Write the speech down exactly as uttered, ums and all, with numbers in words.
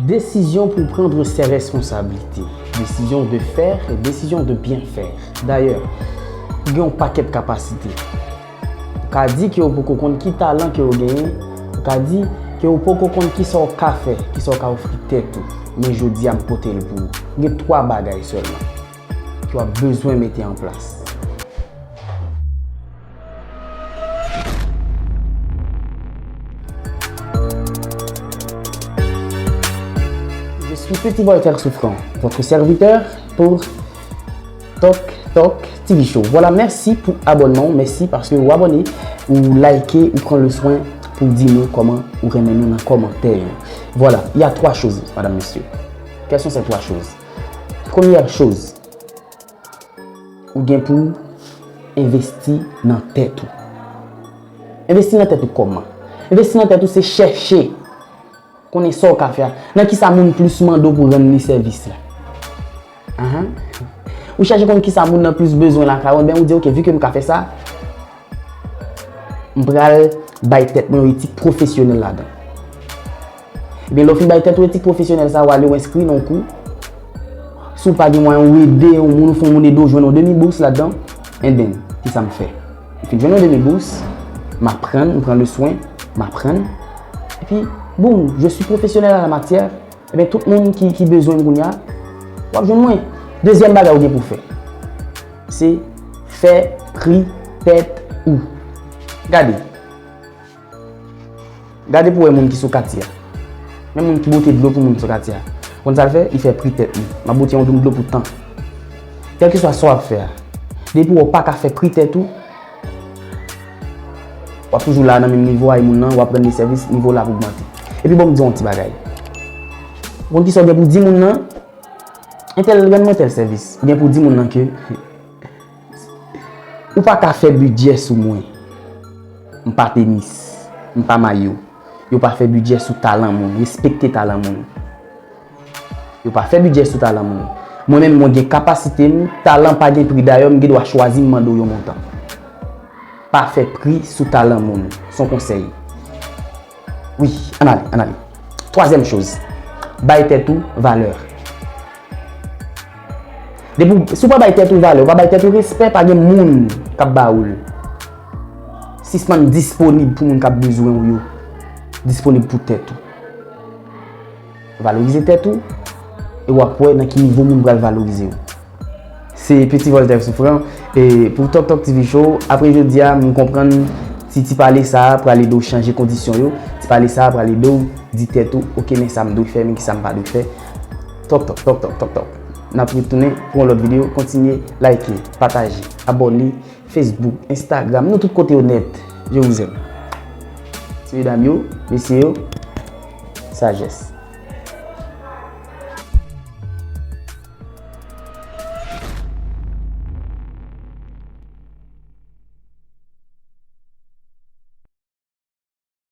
Décision pour prendre ses responsabilités. Décision de faire et décision de bien faire. Dayè, ou gen yon pakèt kapasite. Ou ka di ke ou poko konn ki talan ke ou genyen, ou ka di ke ou poko konn kisa ou ka fè, kisa ou ka ofri tèt ou. Men jodi a m pote l pou ou. Ou gen twa bagay sèlman ke w ap bezwen mete an plas. Je suis Petit Voltaire Souffrant, votre serviteur pour Tok Tok T V Show. Voilà, mèsi pou abònman w, mèsi paske ou abòne, ou like, ou pran le swen pou di nou kòman ou renmen nou nan kòmantè yo. Voilà, il y a trois choses, madame, monsieur. Quelles sont ces trois choses? Première chose, ou gen pou w envesti nan tèt ou. Envesti nan tèt ou kòman? Envesti nan tèt ou se chèche konnen sa w ka fè a. Nan kisa moun plis mande w pou rann li sèvis la? Ahan. Ou chèche konn kisa moun nan plis bezwen lakay ou, enben ou di, "Ok, vi ke m ka fè sa, m pral bay tèt mwen yon etik pwofesyonèl ladan." Ebyen, lè w fin bay tèt ou etik pwofesyonèl sa, w ale w enskri nan yon kou. Si w pa gen mwayen, ou ede yon moun, ou fè yon moun ede w jwenn yon demi bous ladan, enben, kisa m fè? M fin jwenn yon demi bous, m aprann, m pran le swen, m aprann. Epi, boum, je suis professionnel à la matière. Ebyen, tout moun ki, ki bezwen m kounye a, w ap jwenn mwen. Dezyèm bagay ou gen pou w fè, se fè pri tèt ou. Gade. Gade pou w wè moun ki sou katye a. Men moun ki bote dlo pou moun sou katye a. Konn sa l fè? Li fè pri tèt li. M ap bote yon doum dlo pou tan. Kèlkeswa sa w ap fè a, depi w pa ka fè pri tèt ou, w ap toujou la nan menm nivo a, e moun nan, w ap rann li sèvis, nivo w la ap ogmante. Epi bon, m di w yon ti bagay. Ou konn kisa w gen pou w di moun nan? Entèl rann mwen tèl sèvis. Ou gen pou w di moun nan ke ou pa ka fè bidjè sou mwen. M pa tenis. M pa mayo. Yo pa fè bidjè sou talan moun. Respekte talan moun. Yo pa fè bidjè sou talan moun. Mwen menm, mwen gen kapasite m, talan pa gen pri. Dayè, m gen dwa chwazi m mande w yon montan. Pa fè pri sou talan moun. Se yon konsèy. Wi, ann ale, ann ale. Twazyèm choz, bay tèt ou valè. Depi w, si w pa bay tèt ou valè, w pa bay tèt ou respè, pa gen moun k ap ba ou l. Sispann disponib pou moun k ap bezwen w yo. Disponib pou tèt ou. Valorize tèt ou, e w ap wè nan ki nivo moun pral valorize w. Se Petit Voltaire Souffrant, e pou Tok Tok T V Show, apre jodi a, m konprann ti, ti pale sa a pral ede w chanje kondisyon yo, ti pale sa a pral ede w di tèt ou, "Ok, men sa m dwe fè, men ki sa m pa dwe fè." Tok Tok, Tok Tok, Tok Tok. N ap retounen pou yon lòt videyo. Kontinye like, pataje, abòne, Facebook, Instagram, nou tout kote yo nèt. Je vous aime. Ti medam yo, mesye yo, sajès.